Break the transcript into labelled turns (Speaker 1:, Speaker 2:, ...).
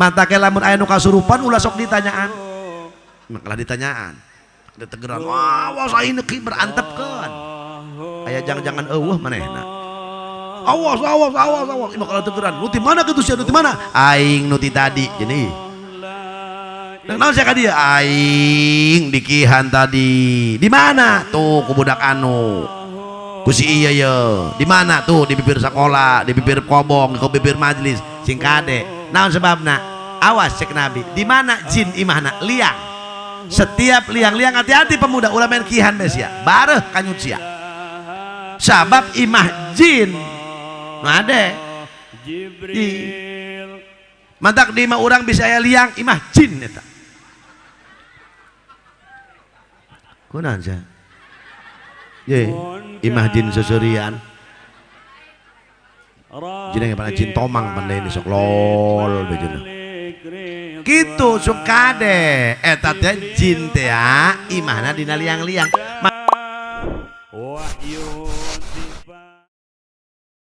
Speaker 1: Mata ke lamun aya nu kasurupan ulah sok ditanyaan. Makalah ditanyaan. Ditegeran, wah, awas aing neuki berantepkeun. Aya jangan-jangan eueuh manehna. Awas, awas, awas, awas. Imah kalau tegeran, nu ti mana kitu sia, nu ti mana? Aing nu ti tadi, jadi. Nah, naon sia ka dieu? Aing dikihan tadi. Di mana? Tuh ku budak anu. Ku si ieu ye. Di mana tuh? Di bibir sekolah, di bibir kobong, di bibir majlis. Sing kade. Naon sebabna? Awas cek Nabi. Di mana jin imahna? Liang. Setiap liang-liang hati-hati pemuda ulah main kihan sia. Bareh kanyut sia. Sabab imah jin. Nu ade. Di mantak di imah urang bisa aya liang imah jin eta. Kunaon sia? Ye, imah jin seserian. Jin yang pada jin tomang pandai ini sok lol bejana. Gitu sukade eta teh jin teh imahna dina liang-liang.
Speaker 2: Wahyu.